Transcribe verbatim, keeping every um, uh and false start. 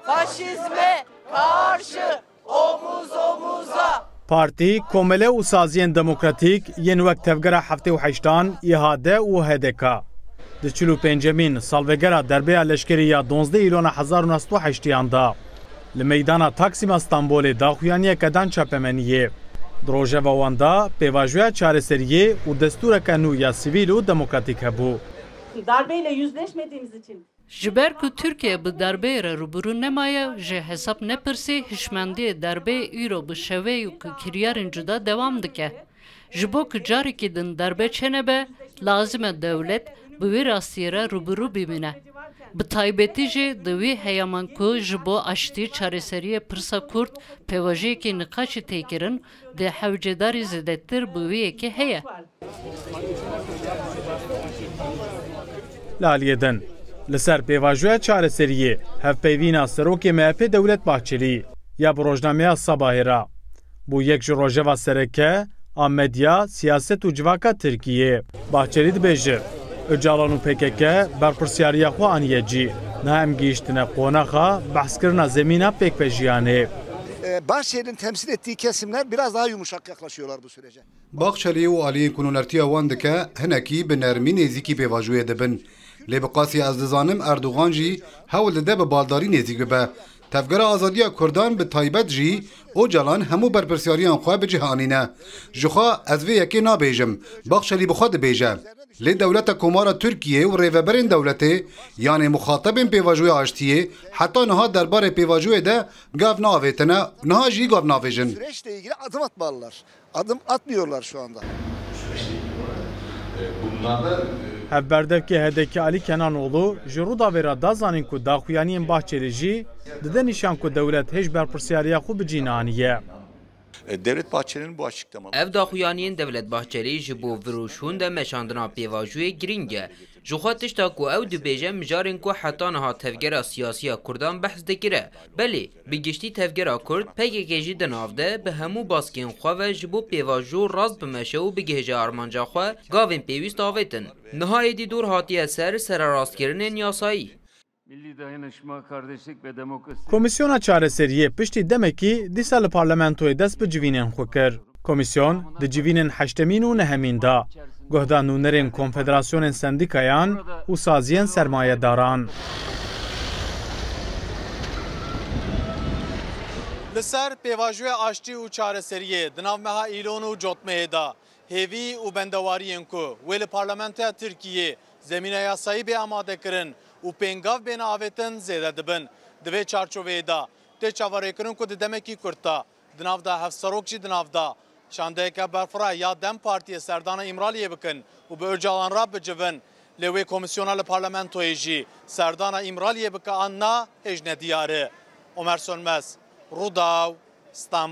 Faşizme karşı omuz omuza. Partî, komele û saziyên demokratîk yên wek Tevgera Heftê û Heştan, İHAD û H D K, di çil û pêncemîn salvegera derbeya leşkerî ya duwazdeh Îlona hezar û neh sed û heştiyan de li meydana Taksîma Stenbolê daxuyaniyeke dan çapemeniyê. Di rojeva wan de pêvajoya çareseriyê û destûreke nû ya sivîl û demokratîk hebû. Darbeyle yüzleşmediğimiz için Ji ber ku Tirkiye bi darbeyê re rûbirû nemaye, ji hesab nepirsî, hişmendiyê darbeyê îro bi şeveyê ku kiryarên cuda dewam dike. Ji bo ku carekî din darbe çênebe, lazim e dewlet bi wî rastiyê re rûbirû bimîne. Bi taybetî jî di wî heyaman ku ji bo aştî çareseriyê pirsa Kurd pêvajoyekî niqaşî tê kirin, di hewcedarî zêdetir bi wî yekê heye. Li aliyê din, li ser pêvajoya çareseriyê hevpeyvîna serokê M H P Devlet Bahçelî ya bi rojnameya Sabahê re bû yek ji rojeva sereke a medya, siyaset û civaka Tirkiyê. Bahçelî dibêje, Ocalan û P K K berpirsyariya xwe aniye cî. Niha em gihîştine qonaxa behskirina zemîna pêkvejiyanê. E, Bahçeli'nin temsil ettiği kesimler biraz daha yumuşak yaklaşıyorlar bu sürece. Baxçelî û aliyên ku nûnertiya wan dike, hinekî bi nermî nêzîkî pêvajoyê dibin. Lê bi qasî ez dizanim Erdogan jî hewl dide bi baldarî nêzîk bibe. Tevgera Azadiya Kurdan bi taybet jî Ocalan hemû berpirsyariyan xwe bi cih anîne. Ji xwe ez vê yekê nabêjim. Baxçelî bi xwe dibêje. Lê dewleta Komara Tirkiyê û rêveberên dewletê, yanê muxatebên pêvajoya aştiyê, heta niha derbarê pêvajoyê de gav neavêtine, niha jî gav navêjin. Süreçle ilgili adım atmalılar. Adım atmıyorlar şu anda. Hevberdevkê H D K Alî Kenanoğlu ji Rûdawê re da zanîn ku daxuyaniyên Bahçelî jî dide nîşan ku dewlet hêj berpirsyariya xwe bi cî neaniye. E, Devlet Bahçeli'nin bu açıklamaları Ev daxuyaniyên Devlet Bahçelî ji bo vir û şûn de meşandina pêvajoyê girîng e. Ji xwe tişta ku ew dibêje mijarên ku heta niha tevgera siyasî ya Kurdan behs dikire. Belê, bi giştî tevgera Kurd, P K K jî di nav de bi hemû baskên xwe ve ji bo pêvajo rast bimeşe û bigihêje armanca xwe, gavên pêwîst avêtin. Niha êdî dor hatiye ser sererastkirinên yasayî. Milli Dayanışma, Kardeşlik ve Demokrasi Komîsyona Çareseriyê piştî demekî dîsa li parlamentoyê dest bi civînên xwe kir. Komîsyon di civînên heştemîn û nehemîn de guhda nûnerên konfederasyonên sendîkayan û saziyên sermayedaran. Li ser pêvajoya aştî û çareseriyê di nav meha Îlon û Cotmehê de hêvî û bendewariyên ku wê li Parlamentoya Tirkiyê zemîna yasayî bê amadekirin û pêngav bêne avêtin zêde dibin. Di vê çarçoveyê de tê çaverêkirin ku di demekî kurt de di nav de hevserok jî di nav de şandeyeke berfireh ya DEM Partiyê serdana Îmraliyê bikin û bi Ocalan re bicivin. Lê wê komîsyona li parlamentoyê jî serdana Îmraliyê bike an na hêj nediyar e. Omer Sönmez, Rûdaw, Stenbol.